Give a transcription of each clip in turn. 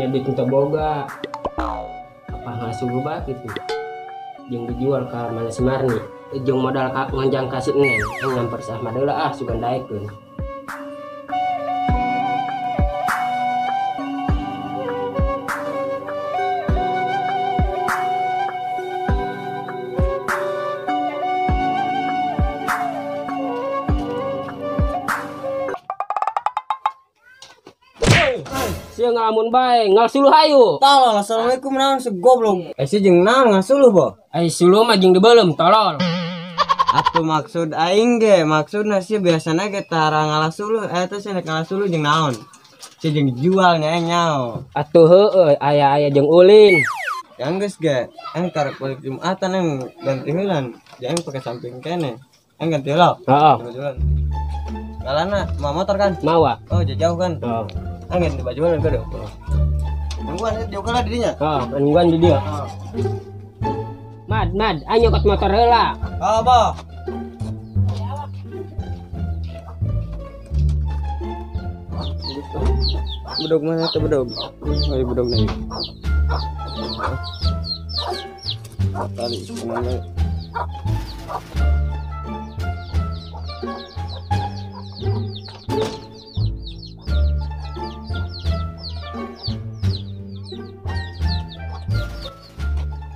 Nya duit teu boga. Apa ngasuluh bae kitu. Jeung dijual ka mana si Marni. Jeung modal ka ngonjang ka si Neng, aing nyamper si Ahmad heula ah sugan daekeun. Sia ngalamun bae, ngal suluh hayu. Tolol, assalamualaikum naon segoblok. Eh si jeung naon ngasuluh bo? Ai suluh mah jeung dibeuleum tolol. Atuh maksud aing ge, maksudna sia biasana ge tara ngalasuluh, eta sia rek ngalasuluh jeung naon? Sia jeung dijual nya aing nyao. Atuh heueuh, aya-aya jeung ulin. Yang geus ge, aing karek balik Jumatan aing ganti heulan. Jeung aing pake samping kene. Aing ganti heula. Heeh. Kalana mau motor kan? Mawa. Oh, jauh kan? Heeh. Aing ganti baju heula kudu. Nungguan jauh lah di dinya. Heeh, nungguan di dieu. Mad, mad, aing nyokot motor heula. Oh, bo. Bedog mana tuh bedog? Oh, iya bedog nih. Tali kemana?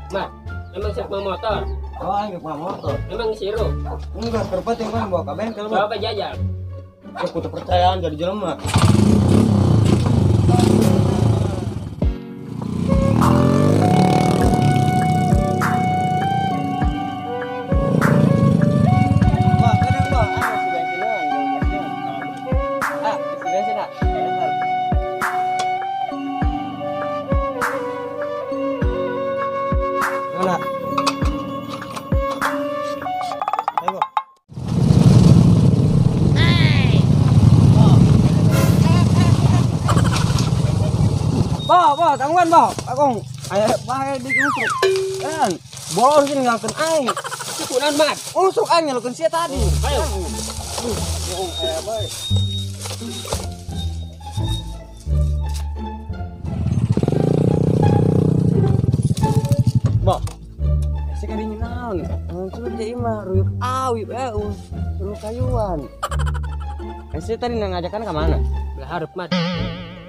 Mat, emang siapa motor? Oh, aing bawa motor. Emang siru? Enggak, terpenting kan bawa ke bengkel. Coba jajal. Aku kepercayaan jadi jelema. Bo, tangguhan bo, akong, ayah bae di usruk. Kan, bolon sih ninggalkeun aing. Kunaon mat? Usruk aing nyalkeun sia tadi. Ayo. Aya bae. Bo. Si kadinya naon? Langsung teh mah ruyuk awi bae, ruyuk kayuan. Si tadi ngajakan ka mana? Belah hareup mat.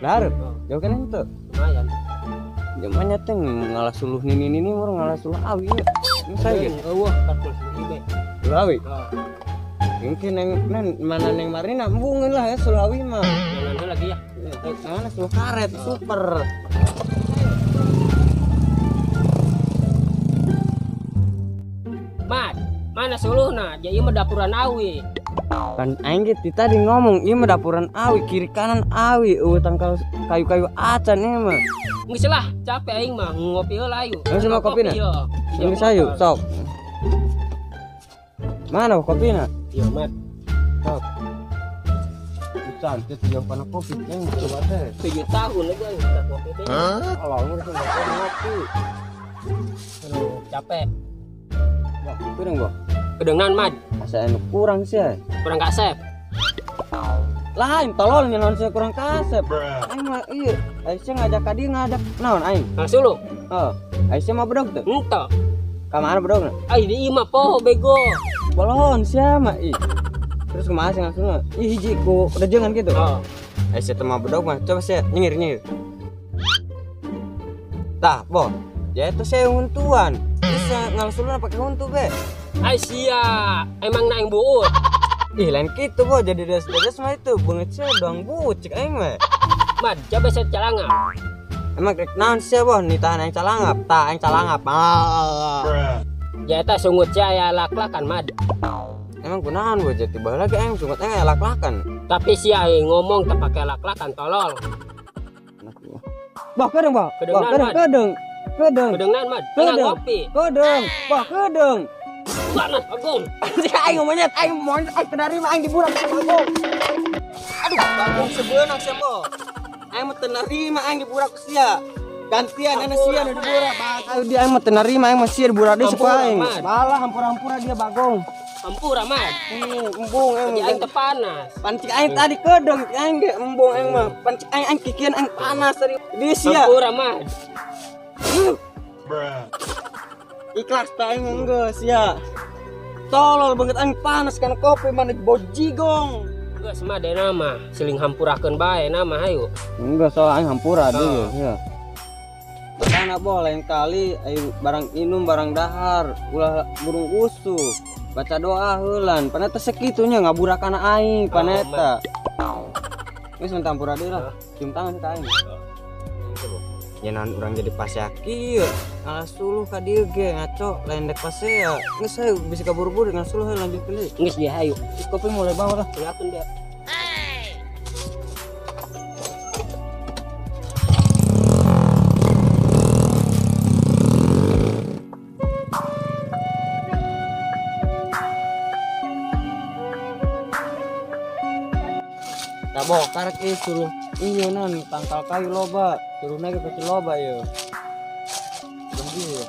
Belah hareup? Jauh kan itu? Lumayan. Zamannya teh ngalah suluh nini nini mur ngalah suluh awi. Ini saya gitu. Eueuh, karpul suluh ibe. Suluh awi. Mungkin neng mana neng Marina embungeun lah ya suluh awi mah. Jangan lagi ya. Mana suluh karet super. Mat, mana suluhna? Ja ieu mah dapuran awi. Kan aing ge tadi ngomong ieu mah dapuran awi, kiri kanan awi, eueuh tangkal kayu-kayu acan ieu mah. Geus lah, capek aing mah ngopi heula ayu. Geus mah kopina? Geus ayu, sok. Mana kopina? Ieu mat. Sok. Cantik jauh kana kopi, neng coba teh. 7 tahun lagi aing teh kopi teh. Hah? Alah, geus ngopi. Aduh, capek. Wah, piring, Bo. Kedengan mat. Asa anu kurang sih. Kurang kasep. Lain tolol nyenon saya kurang kasep. Aing mah ieu, aing sia ngajak ka dieu ngajak naon aing? Ngasuluh. Heeh. Aing sia mah bedog teu? Henteu. Ka mana bedogna? Ai di imah poho bego. Bolon sia mah ih. Terus kumaha sih ngasuluhna? Ih hiji ku rejengan kitu. Heeh. Aing sia teu mah bedog mah coba sia nyengir-nyengir. Tah, bo. Ya itu saya huntuan. Bisa ngalusuluhna pake huntu be. Ai sia, emang naing buut. Ih lain gitu bo, jadi des-des mah itu banget sia doang buut cek aing mah. Mat, coba saya calangap. Emang rek naon sia bo, nitahan aing calangap, tah aing calangap. Ah. Ya eta sungut sia aya lak-lakan mad. Emang kunaon bo, jadi baheula ge aing sungut aing aya lak-lakan. Tapi sia aing ngomong teu pake lak-lakan tolol. Bo, kedeung bo. Bo, kedeung, kedeung. Kedeung. Kedeungan mad. Tengah ngopi. Kedeung. Bo, kedeung. Banget, Agung. Anjing aing monyet, aing monyet, aing terima aing diburak sama Agung. Aduh, Agung sebeunang sia mo. Aing mah teu narima aing diburak ku sia. Gantian ana sia nu diburak. Aduh dia aing mah teu narima aing mah sia diburak deui ku aing. Malah hampura-hampura dia Bagong. Hampura mah. Embung aing. Jadi aing teh panas. Pancik aing tadi kedeng aing ge embung aing mah. Pancik aing aing kikian aing panas tadi. Di sia. Hampura mah. Ikhlas ta aing geus sia. Tolol banget aing panas kana kopi mana bojigong. Geus mah dena mah siling hampurakeun bae na mah hayu. Enggak soal aing hampura deui ya. Karena boh lain kali ayo barang inum barang dahar ulah burung usuh baca doa heulan paneta sekitunya ngaburakana aing paneta. Geus mun hampura deui lah. Cium tangan ka aing. Nyenan urang jadi pasea kieu ngalah suluh ka dieu ge ngaco lain dek pasea. Geus hayu bisa kaburu-buru dengan suluh hayu lanjutkeun deui. Geus dia hayu. Kopi mulai bawa lah. Silakan dia. Tabo karek ieu suluh ieu nan tangkal kayu loba, turunna ge pasti loba ieu. Belah dieu.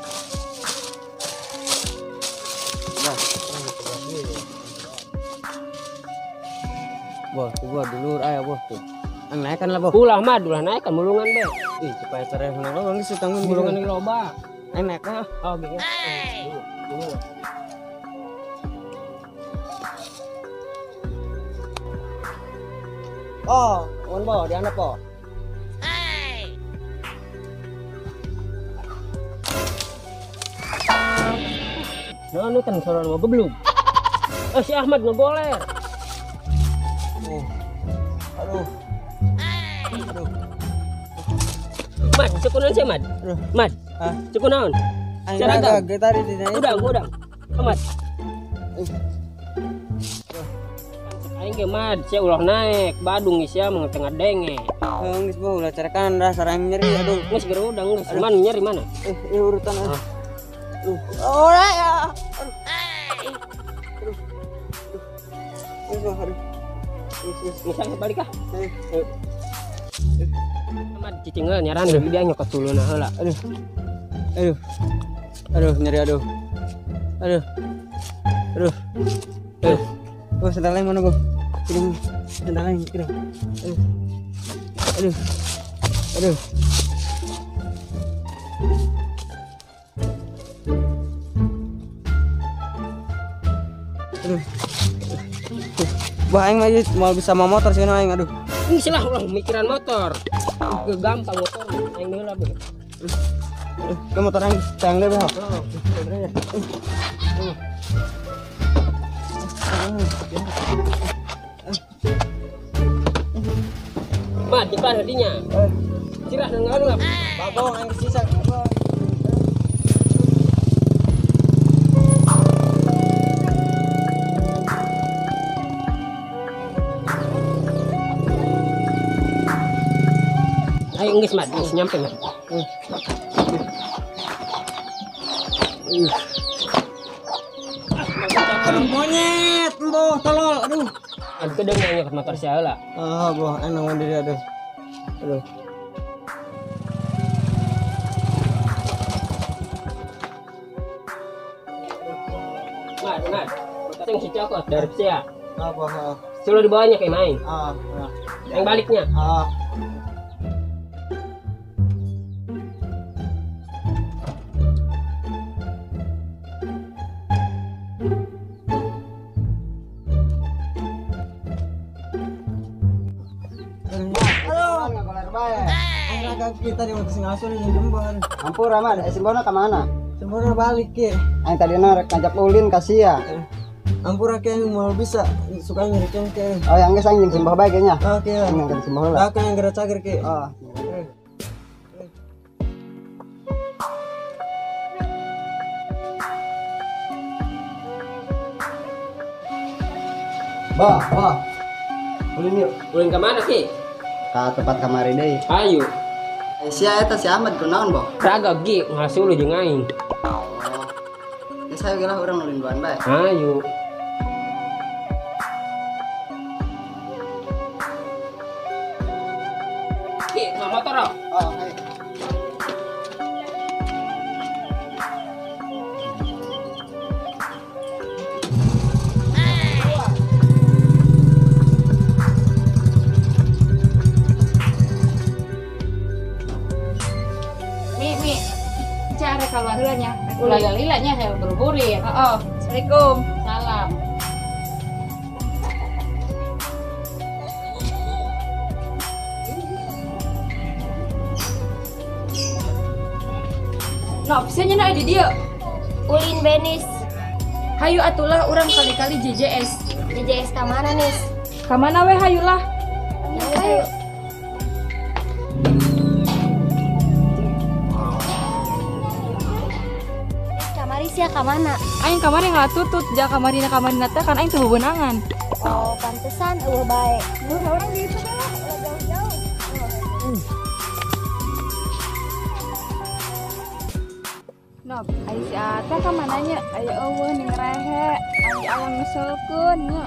Nah, belah dieu. Boh, tuh boh dulur aya boh tuh. Ang naekan lah boh. Ulah mah ulah naekan mulungan be. Ih, supaya sareng loba geus tanggung mulungan loba. Aing naek ah. Oh, gitu. Mulungan. Oh, on bo, di anak po. Nah, ini kan soran mau geblug. Eh, si Ahmad ngegoler. Oh. Aduh. Aduh. Mad, cekunaon sih, Mad? Aduh. Mad. Hah? Cekunaon? Aing raga tadi di Udang, udang. Ahmad. Aing ge mad, sia ulah naik, badung sia mah tengah denge. Geus boh ulah carekan dasar aing nyeri aduh. Geus geus udang geus man nyeri mana? Ieu urutan ah. Ora ya. Aduh. Geus boh aduh. Geus geus balik ah. Mad cicing heula nyaran dia nyokot tuluna heula. Aduh. Aduh. Aduh nyeri aduh. Aduh. Aduh. Aduh. Oh, sendal lain mana, Bang? Ini sendal lain, ini. Aduh. Aduh. Aduh. Aduh. Bah, aing mah mau bisa mau motor sih aing, aduh. Ih, silah ulah mikiran motor. Gampang motor, aing heula, Bang. Ke motor aing tang deui, Bang. Mad, depan hadinya. Sirah dan ngaruh. Babong aing sisa. Ayo geus Mad, geus nyampe Mad. Aduh monyet, emboh tolol, aduh. Aduh kedeng nanya ke motor sia heula. Ah, boh, enak mandiri aduh. Aduh. Mad, Mad. Motor si cokot dari sia. Ah, boh. Suruh dibawanya kayak main. Ah, yang baliknya. Ah. Kita di waktu ngasul di Jember. Ampura mah, Simbono ka mana? Simbono balik ke. Aing tadi rek ngajak ulin ka sia. Ampura ke mau bisa suka nyerikan ke. Oh, yang geus aing jeung Simboh bae kayaknya. Oke. Aing jeung Simboh lah. Aku yang gerak cager ke. Oh. Bah, bah. Ulin yuk. Ulin ke mana sih? Ka tempat kamari deui. Ayo. Sia eta si Ahmad kunaon, Boh? Raga ge ngasulu jeung aing. Oh. Geus hayu gelah urang ulin duaan bae. Ayo. Ki, mau motor oh? Oh, hayu. Mi. Cara keluar heula nya. Ulah lila nya hayang buru-buru. Heeh. Assalamualaikum. Salam. Nah, bisa nya di dia. Ulin benis. Hayu atulah urang kali-kali JJS. JJS ka mana nis? Ka mana we hayulah? Hayu. Kamari sia ka mana? Aing kamari ngalatutut ja kamarina teh kan aing teu bebenangan. Oh, pantesan eueuh bae. Duh, urang gitu lah, jauh-jauh. Nob, ai si Ata ka mananya? Aya eueuh ning rehe, ai aya ngeselkeun nya.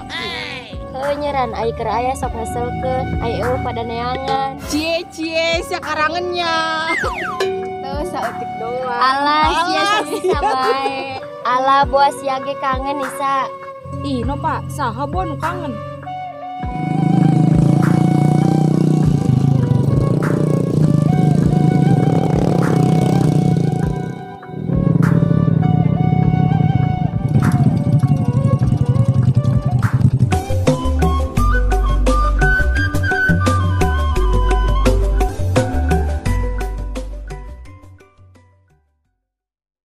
Heuh nyeran ai keur aya sok ngeselkeun, ai eueuh pada neangan. Cie cie sia karangannya. Teu saeutik doang. Alah, sia bisa bae. Alah boa sia ge kangen Isa. Ih, no Pak, saha boa nu kangen?